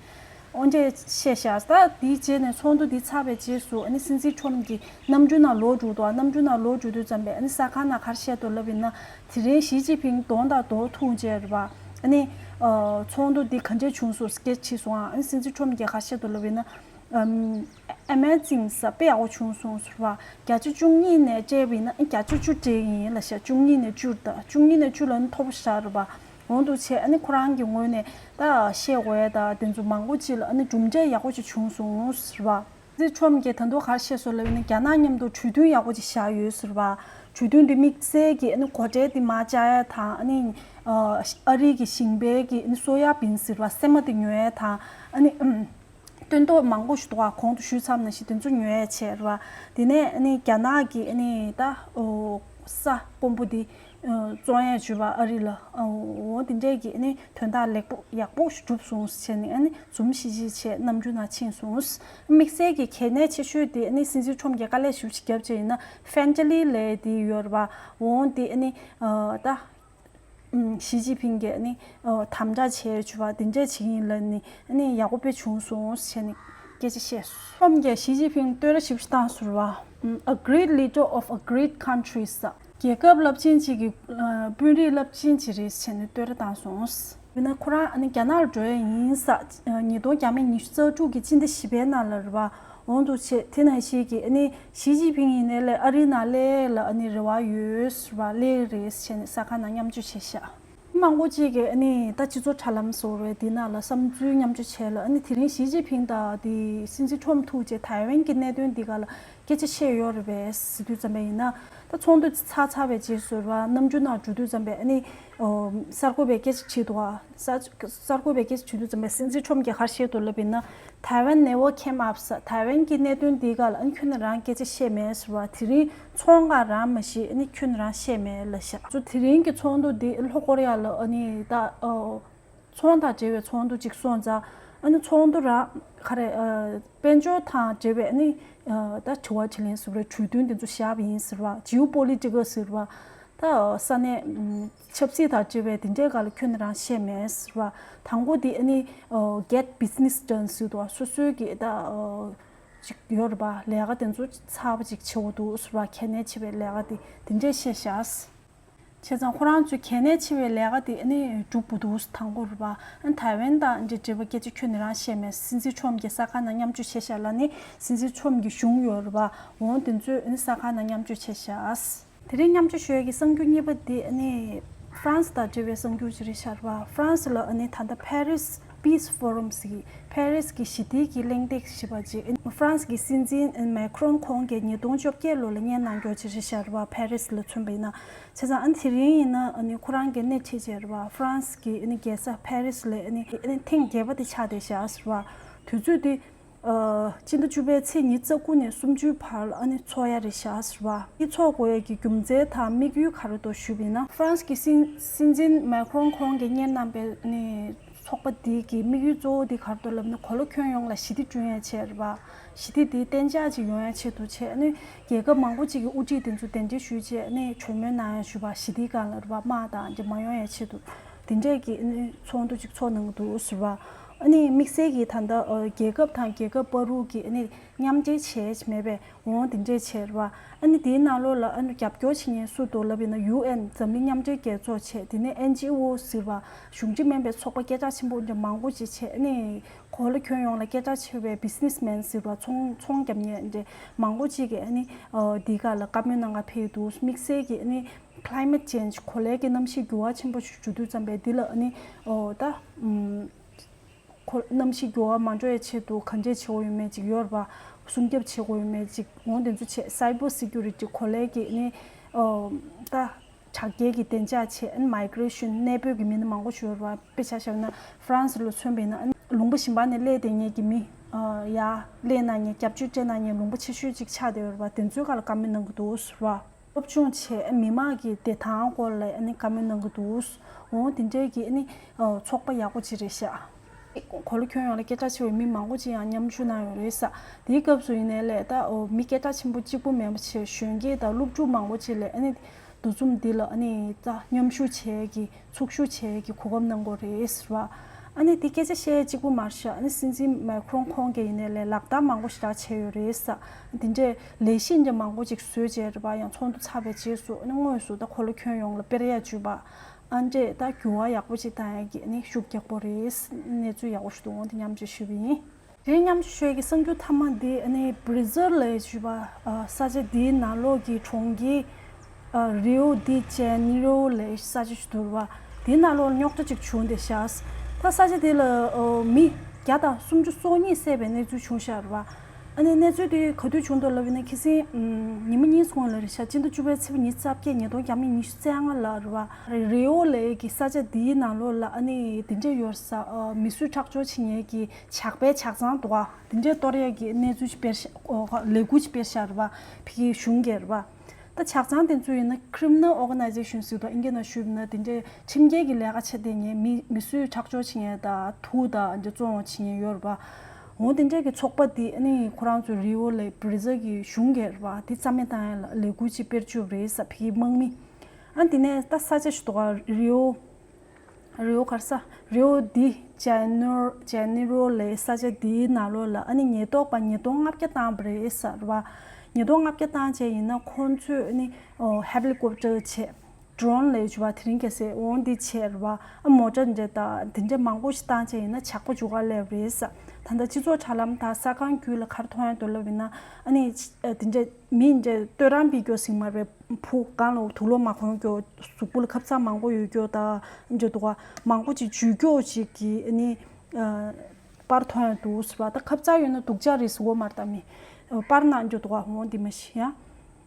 འོ་འདྲ་བཤད་ཤག་ད་དེའི་རྗེས་ནས་ཚོགས་འདུ་འདི་ཚར་བའི་རྗེས་སུ་ཨ་ནི་སྲིད་འཛིན་ཁྲོམ་གྱི་གནམ་གྲུ་ནང་ལོག་འགྲོ་འདུག་གནམ་གྲུ་ནང་ལོག་འགྲོ་དུས་ཙམ་པས་ཨ་ནི་གསར་ཁང་ནང་ག་རེ་བཤད་འདུག་ལབ་ཡིན་ན། དེ་རིང་ཞི་ཅིན་ཕིང་གདོང་དང་གདོང་ཐུག་བྱས་རེད་པ། ཨ་ནི་ཨ་ཚོགས་འདུ་འདི་ག་འདྲ་བྱུང་སོང་སྐད་ཆ་དྲིས་སོང་ཨ། ཨ་ནི་སྲིད་འཛིན་ཁྲོམ་གྱིས་ག་རེ་བཤད་འདུག་ལབ་ཡིན་ན། ཨམ། Amazing ཟེར། དཔེ་ཡག་པོ་བྱུང་སོང་ཟེར་བ། བརྒྱ་ཆ་བཅུ་གཉིས་ནས་སྤྲད་པ་ཡིན་ན་ཨ་བརྒྱ་ཆ་བཅུ་སྤྲད་ཡིན་ལབ་ཤག་བཅུ་གཉིས་ནས་བཅུ་དང་། བཅུ་གཉིས་ནས་བཅུ་ལ་ཨ་ནི་མཐོ་པོ་ཞེ་དྲག་རེད་པ། འོང་འདུག་བྱས་ཨ་ནི་ཁོ་རང་གི་ངོས་ནས་ད་བཤད་དགོས་ཡ་ད་དེ་ཚོ་མང་པོ་ཅིག་ལ་ཨ་ནི་གྲུབ་འབྲས་ཡག་པོ་ཅིག་བྱུང་སོང་ཟེར་བ། སྲིད་འཛིན་ཁྲོམ་གྱིས་ད་དུང་ག་རེ་བཤད་སོང་ལབ་ཡིན་ན། རྒྱ་ནག་མཉམ་དུ་གྲོས་མཐུན་ཡག་པོ་ཅིག་བཞག་ཡོད་ཟེར་བ། གྲོས་མཐུན་དེ་དམིགས་བསལ་གྱི་ཨ་ནི་སྒོ་ཁྲལ་དེ་མར་བཅག་ཡ་དང་། ཨ་ནི་ཨ་རི་གི་ཞིང་པའི་གི་ཨ་ནི་སོ་ཡ་བིན་ཟེར་བ། སྲན་མ་དེ་ཉོ་ཡ་དང་། ཨ་ནི་ཨམ། སྟོན་ཐོག་མང་པོ་ཞིག་འདུག་ག་གོང་དུ་ཞུས་ཚར་བ་ནང་བཞིན་དེ་ཚོ་ཉོ་ཡ་བྱས་རེད་བ། དེ་ནས་ཨ་ནི་རྒྱ་ནག་གི་ཨ་ནི་ད་ཨོ་ས་དཀོན་པོ་དེ་ཨ་བཙོང་ཡ་བྱས་བ་ཨ་རི་ལ། ཨོ་དེ་འདྲས་ཀྱི་ཨ་ནི་དོན་དག་ལེགས་པོ་ཡག་པོ་ཞིག་གྲུབ་སོང་ཟེར་ནས་ཨ་ནི་འཛུམ་ཤིག་ཤིག་བྱས་གནམ་གྲུ་ནང་ཕྱིན་སོང་། དམིགས་བསལ་གྱི་གལ་གནད་ཆེ་ཤོས་དེ་ཨ་ནི་སྲིད་འཛིན་ཁྲོམ་གྱིས་དཀའ་ལས་ཞེ་པོ་ཅིག་བརྒྱབ་བྱས་ཡིན་ན། ཧྥན་ཅ་ལི་ལབ་ཡ་དེ་ཡོད་རེད་བ། འོང་དེ་ཨ་ནི་ཨ་ད། ཨམ། ཞི་ཅིན་ཕིང་གིས་ཨ་ནི་ཨ་དམ་དྲག་བྱས་བྱས་པ་འདི་འདྲས་བྱེད་ཀྱི་ཡིན་ལབ་ནི་ཨ་ནི་ཡག་པོ་དཔེ་བྱུང་སོང་ཟེར་ནས་སྐད་ཆ་བཤད་སོང་། ཁྲོམ་གྱིས་ཞི་ཅིན་ཕིང་བསྟོད་ར་ཞེ་པོ་ཅིག་བཏང་སོང་བ། ཨམ། A great leader of a great country ཟེར། རྒྱལ་ཁབ་རླབས་ཆེན་ཅིག་གི་ཨ་དཔོན་རིགས་རླབས་ཆེན་ཅིག་རེད་ཟེར་ནས་བསྟོད་ར་བཏང་སོང་། ཡིན་ན་ཁོ་རང་ཨ་ནི་རྒྱ་ནག་ལ་འགྲོ་ཡ་ཡིན་ཟེར། ཉིས་སྟོང་བརྒྱ་མེད་ཉི་ཤུ་རྩ་དྲུག་གི་སྤྱི་ཟླ་བཞི་པའི་ནང་ལ་རེད་བ། འོང་འདུག་བྱས་དེ་ནང་བཞིན་གྱི་ཨ་ནི་ཞི་ཅིན་ཕིང་ཡིན་ནའི་ལས་ཨ་རིའི་ནང་སླེབས་ལ་ཨ་ནི་རེ་བ་ཡོད་ཟེར་བ། སླེབས་རེད་ཟེར་ནས་གསར་ཁང་ནང་མཉམ་སྤྱོད་བྱས་ཤག་མང་པོ་ཅིག་གིས་ཨ་ནི་ད་སྤྱི་ཚོགས་དྲ་ལམ་སོགས་རེད། འདི་ནང་ལ་བསམ་ཚུལ་མཉམ་སྤྱོད་བྱས་ལ། ཨ་ནི་དེ་རིང་ཞི་ཅིན་ཕིང་དང་དེ་སྲིད་འཛིན་ཁྲོམ་ཐུག་རྗེས་ཐའེ་ཝན་གྱི་གནད་དོན་འདི་ག་ལ་སྐད་ཆ་བཤད་ཡོད་རེད་པས་ཟེར་དུས་ཙམ་པ་ཡིན་ན། ད་ཚོགས་འདུ་ཚར་ཚར་བའི་རྗེས་སུ་རེད་བ། གནམ་གྲུ་ནང་འགྲོ་དུས་ཙམ་པ་ཨ་ནི་ཨོ་གསར་འགོད་པས་སྐད་ཆ་དྲིས་འདུག་ག་གསར་འགོད་པས་སྐད་ཆ་དྲིས་དུས་ཙམ་པ་སྲིད་འཛིན་ཁྲོམ་གྱིས་ག་རེ་བཤད་འདུག་ལབ་ཡིན་ན། Taiwan never came up ཟེར། ཐའེ་ཝན་གྱི་གནད་དོན་འདིའི་སྒང་ལ་ཨ་ནི་ཁྱོན་ནས་རང་སྐད་ཆ་བཤད་མེད་ཟེར་བ། དེ་རིང་ཚོང་ཁང་རང་མ་གཞི་ཨ་ནི་ཁྱོན་ནས་རང་བཤད་མེད་ལབ་ཤག་ཚོ་དེ་རིང་གི་ཚོགས་འདུ་འདི་ལྷོ་ཀོ་རི་ཡ་ལ་ཨ་ནི་ད་ཨོ་ཚོང་དང་འབྲེལ་བའི་ཚོགས་འདུ་ཅིག་སོང་ཙང་། ཨ་ནི་ཚོགས་འདུ་རང་ག་རེ་ཨ་དཔལ་འབྱོར་དང་འབྲེལ་བའི་ཨ་ནི་ཨ་ད་དྲི་བ་དྲིས་ལན་ཟེར་བ་རེད། གྲོས་མཐུན་དེ་ཚོ་བཞག་པ་ཡིན་ཟེར་བ། Geopolitical ཟེར་བ། ད་ས་གནས་ཨམ་ཆབ་སྲིད་དང་འབྲེལ་བའི་དེ་འདྲའི་སྒང་ལ་ཁྱོན་ནས་རང་བཤད་མེད་ཟེར་བ། དང་པོ་དེ་ཨ་ནི་ཨ་get business done ཟེར་འདུག་སོ་སོའི་གི་ད་ཨ་ཅིག་ཡོད་རེད་པ། ལས་ཀ་དེ་ཚོ་ཚར་བ་ཅིག་བྱེད་དགོས་འདུག་ཟེར་བ། གལ་གནད་ཆེ་བའི་ལས་ཀ་དེ་དེ་འདྲས་བཤད་ཤག་བྱས་ཙང་ཁོ་རང་ཚོའི་གལ་གནད་ཆེ་བའི་ལས་ཀ་དེ་ཨ་ནི་སྒྲུབ་དགོས་འདུག་དང་པོ་རེད་པ། ཨ་ནི་ཐའེ་ཝན་དང་འདི་འབྲེལ་བ་སྐད་ཆ་ཁྱོན་ནས་རང་བཤད་མེད། སྲིད་འཛིན་ཁྲོམ་གྱིས་གསར་ཁང་ནང་མཉམ་སྤྱོད་བྱས་ཤག་ལབ་ནི། སྲིད་འཛིན་ཁྲོམ་གྱི་གཞུང་ཡོད་རེད་པ། འོང་དེ་ཚོས་ཨ་ནི་གསར་ཁང་ནང་མཉམ་སྤྱོད་བྱས་ཤག་དེ་རིང་མཉམ་སྤྱོད་ཞུ་ཡས་ཀྱི་གསར་འགྱུར་གཉིས་པ་འདི་ཨ་ནི་ཧྥ་རན་སི་དང་འབྲེལ་བའི་གསར་འགྱུར་ཅིག་རེད་ཤག་ར་བ། ཧྥ་རན་སི་ལ་ཨ་ནི་ད་ལྟ་Paris Peace Forum ཟེར་གྱི་ཕ་རི་སི་གི་ཞི་བདེ་གི་གླེང་སྟེགས་ཞེས་པ་ཅིག་ཧྥ་རན་སི་གི་སྲིད་འཛིན་མེ་ཁྲོན་ཁོང་གིས་ཉིས་སྟོང་བཅོ་བརྒྱད་ལོ་ལ་སྙན་གནང་མཁན་ཅིག་རེད་ཤག་ར་བ། ཕ་རི་སི་ལ་མཚོན་པ་ཡིན་ན། བྱས་ཙང་ཨ་ནི་དེ་རིང་ཡིན་ན་ཨ་ནི་ཁོ་རང་གིས་སྣེ་ཁྲིད་བྱས་ར་བ། ཧྥ་རན་སི་གི་ཨ་ནི་རྒྱལ་ས་ཕ་རི་སི་ལ་ཨ་ནི་ཨ་ནི་ཐེངས་བརྒྱད་པ་དེ་ཆགས་བསྡད་ཤག་ར་བ། དུས་ཚོད་དེ། ཨ། སྤྱི་ཟླ་བཅུ་པའི་ཚེས་ཉི་ཤུ་རྩ་དགུ་ནས་སུམ་ཅུའི་བར་ལ་ཨ་ནི་འཚོགས་ཡ་རེད་ཤག་ཟེར་བ། འདི་འཚོགས་དགོས་ཡ་གི་རྒྱུ་མཚན་དང་དམིགས་ཡུལ་ག་རེ་འདུག་ཞུས་པ་ཡིན་ན། ཧྥ་རན་སི་གི་སྲིད་སྲིད་འཛིན་མེ་ཁྲོན་ཁོང་གིས་སྙན་གནང་པའི་ཨ་ནི་ཚོགས་པ་འདི་གི་དམིགས་ཡུལ་གཙོ་བོ་འདི་ག་རེ་འདུག་ལབ་ན། གོ་ལ་ཁྱོན་ཡོངས་ལ་ཞི་བདེ་བསྐྲུན་ཡ་ཆེད་རེད་བ། ཞི་བདེ་འདི་གཏན་འཇགས་ཅིག་ཡོང་ཡ་ཆེད་དུ་བྱས། ཨ་ནི་རྒྱལ་ཁབ་མང་པོ་ཅིག་གི་དབུ་ཁྲིད་དེ་ཚོ་གདན་འདྲེན་ཞུས་བྱས། ཨ་ནི་གྲོས་མོལ་གནང་ཡ་ཞུས་པ། ཞི་བདེ་སྒང་ལ་རེད་བ། དམག་དང་འདི་མ་ཡོང་ཡ་ཆེད་དུ། དེ་འདྲས་ཀྱི་ཨ་ནི་ཚོགས་འདུ་ཅིག་ཚོགས་གནང་གི་འདུག་ཟེར་བ། ཨ་ནི་དམིགས་བསལ་གྱིས་ད་ལྟ་ཨ་རྒྱལ་ཁབ་དང་རྒྱལ་ཁབ་བར་དུ་གི་ཨ་ནི་མཉམ་འབྲེལ་བྱས་མེད་པའི་འོང་དེ་འདྲས་བྱས་རེད་བ། ཨ་ནི་དེའི་ནང་ལོགས་ལ་ཨ་ནི་རྒྱབ་སྐྱོར་བྱེད་མཁན་སུ་འདུག་ལབ་ཡིན་ན། ཡུ་ཨེན་འཛམ་གླིང་མཉམ་འབྲེལ་རྒྱལ་ཚོགས་བྱས། དེ་ནས་ཨེན་ཇི་ཨོ་ཟེར་བ། གཞུང་འབྲེལ་མིན་པའི་ཚོགས་པ་སྐད་གྲགས་ཆེན་པོ་འདྲ་མང་པོ་ཅིག་བྱས། ཨ་ནི་གོ་ལ་ཁྱོན་ཡོངས་ལ་སྐད་གྲགས་ཆེ་བའི་བི་ཛི་ནེ་སི་མེན་ཟེར་བ། ཚོང་ཚོང་རྒྱབ་མཁན་འདྲ་མང་པོ་ཅིག་གིས་ཨ་ནི་ཨ་འདི་ག་ལ་བཀའ་མོལ་གནང་ག་ཕེབས་འདུག། དམིགས་བསལ་གྱིས་ཨ་ནི་Climate change གོ་ལའི་གི་གནམ་གཤིས་འགྱུར་བ་ཆེན་པོ་ཞིག་འགྲོ་དུས་ཙམ་པས། འདི་ལ་ཨ་ནི་ཨོ་ད་ཨམ་གོ་གནམ་གཤིས་འགྱུར་བ་མ་འགྲོ་ཡའི་ཆེད་དུ་ག་འདྲས་བྱེད་དགོས་ཡོད་མེད་ཅིག་ཡོད་རེད་པ། སྲུང་སྐྱོབ་བྱེད་དགོས་ཡོད་མེད་ཅིག་འོང་དེ་ཚོ་བྱས། Cyber security གོ་ལའི་གི་ཨ་ནི་ཨོ་ད་དྲག་སྐྱེད་ཀྱི་བདེ་འཇགས་བྱས། ཨ་ནི་Migration གནས་སྤོས་ཀྱི་མི་སྣ་མང་པོ་ཞིག་ཡོད་རེད་པ། དཔེ་ཆ་བཞག་ན་ཧྥ་རན་སི་ལ་མཚོན་པ་ཡིན་ན། ཨ་ནི་ལུང་པ་གཞན་པ་ནས་སླེབས་བསྡད་མཁན་གྱི་མི་ཨ་ཡར་སླེབས་གནང་མཁན། སྐྱབས་བཅོལ་སྤྲད་གནང་མཁན་ལུང་པ་ཆེ་ཤོས་ཅིག་ཆགས་བསྡད་ཡོད་རེད་པ། དེ་ཚོའི་སྒང་ལ་བཀའ་མོལ་གནང་གི་འདུག་ཟེར་བ། སློབ་སྦྱོང་བྱས། མི་དམངས་ཀྱི་བདེ་ཐང་སྐོར་ལ་ཨ་ནི་བཀའ་མོལ་གནང་གི་འདུག། འོ་དེ་འདྲའི་གི་ཨ་ནི་ཚོགས་པ་ཡག་པོ་ཅིག་རེད་ཤག། གོ་ལ་ཁྱོན་ཡོངས་ལ་སྐད་གྲགས་ཆེ་བའི་མི་མང་པོ་ཅིག་ཡང་མཉམ་ཞུགས་གནང་ཡོད་རེད་ས། དེའི་སྐབས་སུ་ཡིན་ནའི་ལས་ད་འོ་མི་སྐད་གྲགས་ཆེན་པོ་གཅིག་པུ་མིན་པ་བྱས། གཞོན་སྐྱེས་དང་སློབ་ཕྲུག་མང་པོ་ཅིག་ལ་ཨ་ནི་འདུ་འཛོམས་འདི་ལ་ཨ་ནི་ད་མཉམ་ཞུགས་བྱེད་ཀྱི་ཚུགས་ཞུགས་བྱེད་ཀྱི་གོ་སྐབས་གནང་དགོས་རེད་ཟེར་བ། ཨ་ནི་དེ་སྐད་ཆ་བཤད་གཅིག་པུ་མ་རེད་ཤག། ཨ་ནི་སྲིད་འཛིན་མེ་ཁྲོན་ཁོང་གིས་ཡིན་ནའི་ལས་ལག་བསྟར་མང་པོ་ཞེ་དྲག་བྱས་ཡོད་རེད་ས། དེ་འདྲའི་ལས་གཞི་འདྲ་མང་པོ་ཅིག་བཟོས་བྱས་རེད་པ། ཡང་ཚོགས་འདུ་ཚར་བའི་རྗེས་སུ་ཨ་ནི་དངོས་སུ་ད་གོ་ལ་ཁྱོན་ཡོངས་ལ་སྤེལ་ཡ་བྱུས་པ། ཨ་འདྲས་ད་འགྱུར་བ་ཡག་པོ་ཅིག་བཏང་ཡ་གི་ཨ་ནི་ཤུགས་རྒྱག་པོ་རེད། གནས་ཚུལ་ཡག་པོ་ཞིག་འདུག་འོང་དེ་མཉམ་སྤྱོད་ཞུས་པ་ཡིན། དེ་མཉམ་སྤྱོད་ཞུ་ཡ་གི་གསར་འགྱུར་མཐའ་མ་འདི་ཨ་ནི་བྷི་རི་ཛིལ་ལ་ཞུས་པ། ཨ་ས་ཆ་འདིའི་ནང་ལོགས་ཀྱི་གྲོང་ཁྱེར་ཨ་རིའོ་དི་ཇེ་ནི་རོ་ལ་ས་ཆ་ཞིག་འདུག་ར་བ། དེའི་ནང་ལོགས་རྙོག་དྲ་ཅིག་བྱུང་བསྡད་ཤག། ད་ས་ཆ་དེ་ལ་ཨོ་མི་བརྒྱ་དང་སུམ་ཅུ་སོ་གཉིས་བསད་པའི་གནས་ཚུལ་བྱུང་ཤག་ར་བ། ཨ་ནི་གནས་ཚུལ་དེ་ག་དུས་བྱུང་འདུག་ལབ་ཡིན་ན། ཁ་སང་ཉི་མ་གཉིས་སྔོན་ལ་རེད་ཤག། སྤྱི་ཟླ་བཅུ་པའི་ཚེས་པ་ཉི་ཤུ་རྩ་བརྒྱད། ཉིས་སྟོང་ཉི་ཤུ་རྩ་ལྔ་ལ་རེད་བ། རི་ཨོ་ལེ་གི་ས་ཆ་འདིའི་ནང་ལོགས་ལ་ཨ་ནི་དེ་འདྲས་ཡོད་ས། ཨ་མི་གསོད་ཁྲག་སྦྱོར་བྱེད་མཁན་གྱི་ཇག་པའི་ཇག་ཚང་འདུག་ག། དེ་འདྲས་གཏོར་ཡ་གི་གནས་ཚུལ་ཞིག་སྤེལ་ཤག། ཨོ་ལས་འགུལ་ཞིག་སྤེལ་ཤག་རེད་བ། ཕ་གིའི་གཞུང་གིས་རེད་བ། ད་ཇག་ཚང་དེ་ཚོ་ཡིན་ན་Criminal Organization ཟེར་དུས། ཨིན་སྐད་ནང་ཞུས་ན་དེ་འདྲའི་ཁྲིམས་འགལ་གྱི་ལས་ཀ་བྱེད་བསྡད་མཁན། མི་མི་གསོད་ཁྲག་སྦྱོར་བྱེད་མཁན་དང་། དུག་དང་འདི་བཙོང་བ་བྱེད་མཁན་ཡོད་རེད་པ། འོ་དེ་འདྲའི་གི་ཚོགས་པ་འདི་ཨ་ནི་ཁོ་རང་ཚོའི་རི་ཨོ་ལེ་བྷི་རི་ཛིལ་གྱི་གཞུང་གིས་རེད་པ། དེ་རྩ་མེད་བཏང་ཡ་ལ་ལས་འགུལ་ཅིག་སྤེལ་བཅུག་རེད་ས། ཕ་གིའི་དམག་མི། ཨ་དེ་ནས་ད་ས་ཆ་ཞིག་འདུག་ག། རི་ཨོ། རི་ཨོ་ག་རེ་ཟེར། རི་ཨོ་དི་ཇེ་ནེ་རོ་ལའི་ས་ཆ་འདིའི་ནང་ལོགས་ལ་ཨ་ནི་ཉེན་རྟོག་པ་ཉིས་སྟོང་ལྔ་བརྒྱ་བཏང་བ་རེད་ཟེར་བ། ཉིས་སྟོང་ལྔ་བརྒྱ་བཏང་བྱས་ཡིན་ན་ཁོང་ཚོས་ཨ་ནི་ཨོ་ཧེ་ལི་ཀོབ་ཊར་བྱས། ཌོ་རོན་ལབ་ཡ་བྱས་པ་དེ་རིང་ཁ་སང་འོང་འདི་བྱས་རེད་བ། ཨ་མོ་ཊ་འདྲ་དང་དེ་འདྲ་མང་པོ་ཞིག་བཏང་བྱས་ཡིན་ན་ཇག་པ་འཇུག་ག་སླེབས་རེད་ཟེར། ད་ལྟ་སྤྱི་ཚོགས་དྲ་ལམ་དང་གསར་ཁང་བརྒྱུད་ལ་ག་རེ་མཐོང་ཡ་འདུག་ལབ་ཡིན་ན། ཨ་ནི་དེ་འདྲ་མི་འདྲ་བསྟོད་ར་འབུལ་རྒྱུ་ཟེར་མ་རེད། བུ་གང་ལ་དུག་ལོག་མ་གོན་རྒྱུ། གཟུགས་པོ་ལ་ཁབ་གཙག་མང་པོ་ཡོད་རྒྱུ་དང་འདྲ་འདུག་ག། མང་པོ་ཅིག་འཇུ་རྒྱུ་ཅིག་གི་ཨ་ནི་ཨ་པར་མཐོང་ཡ་འདུག་ཟེར་བ། ད་ཁབ་གཙག་ཡོད་ན་སྡུག་ཅག་རེད་ཟེར་བ་མ་རེད། ད་མི་པར་ནང་འདྲ་འདུག་ག། འོ་འདི་མ་ཤེས་ཡ།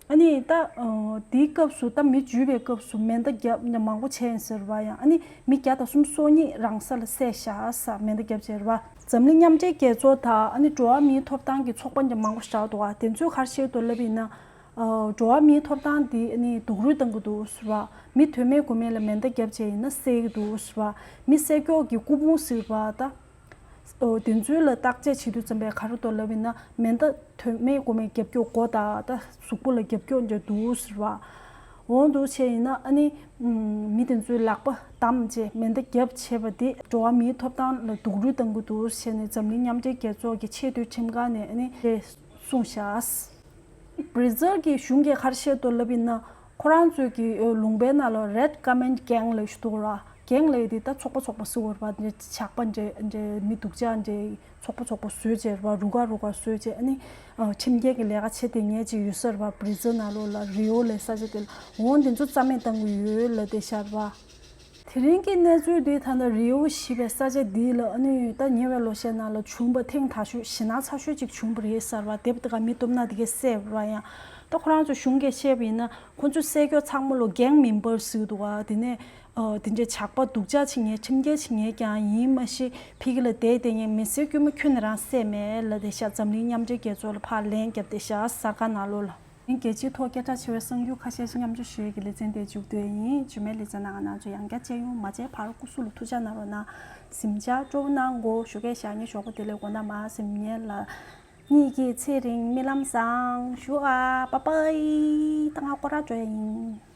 ཨ་ནི་ད་ཨ་དེའི་སྐབས་སུ། ད་མི་འཇུས་པའི་སྐབས་སུ་མེ་མདའ་བརྒྱབ་མང་པོ་བྱས་ཡིན་ཟེར་བ། ཡང་ཨ་ནི་མི་བརྒྱ་དང་སུམ་ཅུ་སོ་གཉིས་རང་ས་ལ་བསད་ཤག་ཟེར། མེ་མདའ་བརྒྱབ་བྱས་རེད་བ། འཛམ་གླིང་མཉམ་འབྲེལ་རྒྱལ་ཚོགས་དང་ཨ་ནི་འགྲོ་བ་མིའི་ཐོབ་ཐང་གི་ཚོགས་པ་འདྲ་མང་པོ་ཞིག་འདུག་ག། དེ་ཚོས་ག་རེ་བཤད་འདུག་ལབ་ཡིན་ན། ཨ་འགྲོ་བ་མིའི་ཐོབ་ཐང་འདི་ཨ་ནི་སྡུག་རུས་གཏང་གི་འདུག་ཟེར་བ། མི་དོན་མེད་གོ་མེད་ལ་མེ་མདའ་བརྒྱབ་བྱས་ཡིན་ན་བསད་ཀྱི་འདུག་ཟེར་བ། མི་བསད་རྒྱུ་གི་སྐུ་ཕུང་ཟེར་བ་ད། ཨོ་དེ་ཚོའི་ལ་བརྟག་དཔྱད་བྱེད་དུས་ཙམ་པས་ག་རེ་འདུག་ལབ་ཡིན་ན། མེ་མདའ་དོན་མེད་གོ་མེད་བརྒྱབ་རྒྱུ། མགོ་དང་ད་གཟུགས་པོ་ལ་བརྒྱབ་རྒྱུ་འདྲ་འདུག་ཟེར་བ། འོ་འདུག་བྱས་ཡིན་ན་ཨ་ནི་ཨམ་མི་དེ་ཚོའི་ལག་པ་བསྡམས་བྱས་མེ་མདའ་བརྒྱབ་བྱས་པ་དེ་འགྲོ་བ་མིའི་ཐོབ་ཐང་ལ་སྡུག་རུས་གཏང་གི་འདུག་བྱས་ནས་འཛམ་གླིང་མཉམ་འབྲེལ་རྒྱལ་ཚོགས་ཀྱི་ཆེས་མཐོའི་ཁྲིམས་ཁང་ནས་ཨ་ནི་དེ་གསུངས་བཞག། བྷི་རི་ཛིལ་གྱི་གཞུང་གིས་ག་རེ་བཤད་འདུག་ལབ་ཡིན་ན། ཁོ་རང་ཚོའི་གི་ལུང་པའི་ནང་ལ་Red Garment Gang ལབ་ཞིག་འདུག་ར། རྒན་ལབ་ཡས་དེ་ད་ཚོགས་པ་ཚོགས་པ་བཟོ་བར་བ་འདྲ་ཇག་པ་འདྲ་འདྲ་མི་སྡུག་ཅག་འདྲ་ཚོགས་པ་ཚོགས་པ་བཟོས་བྱས་ར་རུ་ཁག་རུ་ཁག་བཟོས་བྱས། ཨ་ནི་ཁྲིམས་འགལ་གྱི་ལས་ཀ་བྱེད་དེ་ངས་ཅིག་ཡོད་ས་ར་བ་པྲི་ཛོན་ནང་ལོགས་ལ་རི་ཡོ་ལབ་ས་ཆ་དེ་ལ་འོང་དེ་ཚོ་རྩ་མེད་བཏང་གི་ཡོད་ལབ་བསྡད་ཤག་ར་བ། དེ་རིང་གི་གནས་ཚུལ་འདི་ད་ལྟ་རི་ཡོ་ཞེས་པའི་ས་ཆ་འདི་ལ་ཨ་ནི་ད་ཉེ་བའི་ལོ་ཤས་ནང་ལ་བྱུང་བ་ཐེངས་དག་ཤོས་ཞེད་སྣང་ཚ་ཤོས་ཅིག་བྱུང་བ་རེད་ཟེར་བ། དེབ་དེ་ག་མི་སྟོབས་ན་དེ་གས་བསད་པ་ར། ཡང་ད་ཁོ་རང་ཚོ་གཞུང་གིས་བཤད་པ་ཡིན་ན་ཁོ་ཚོ་བསད་རྒྱུ་ཚང་མ་ལོ་གེང་མེམ་བར་ཟེར་འདུག་ག་དེ་ནས་ཨ་དེ་འདྲའི་ཇག་པ་སྡུག་ཅག་བྱེད་མཁན་ཁྲིམས་འགལ་བྱེད་མཁན་རྐྱང་ཡིན་མ་གཞི་ཕ་གི་ལ་བསྡད་བསྡད་མཁན་མི་སེར་དཀྱུས་མ་ཁྱོན་ནས་རང་བསད་མེད་ལབ་བསྡད་ཤག་འཛམ་གླིང་མཉམ་འབྲེལ་རྒྱལ་ཚོགས་ལ་ཕར་ལན་བརྒྱབ་བསྡད་ཤག་གསར་ཁང་ནང་ལོགས་ལ། རྒྱལ་སྤྱིའི་ཐོག་སྐད་གྲགས་ཆེ་བའི་གསར་འགྱུར་ཁ་ཤས་ཤིག་མཉམ་སྤྱོད་ཞུ་ཡས་ཀྱི་ལེ་ཚན་དེ་མཇུག་བསྡུ་ཡས་ཡིན། རྗེས་མའི་ལེ་ཚན་ནང་ང་རང་ཚོ་ཡང་བསྐྱར་མཇལ་ཡོང་། མ་མཇལ་བར་སྐུ་གཟུགས་ལ་ཐུགས་ཅག་གནང་རོགས་གནང་། གཟིམ་འཇགས་སྤྲོ་པོ་གནང་གོ་ཞུ་གས་བཞག་ངས་ཞོགས་པ་བདེ་ལེགས་དགོང་དག་མར་གཟིམ་ཉལ་ལ། གཉིད་ཀྱི་ཚེ་རིང་རྨི་ལམ་བཟང་ཞུ་ཨ། པ་པའི། ད་ང་སྐོར་ར་འགྲོ་ཡས་ཡིན།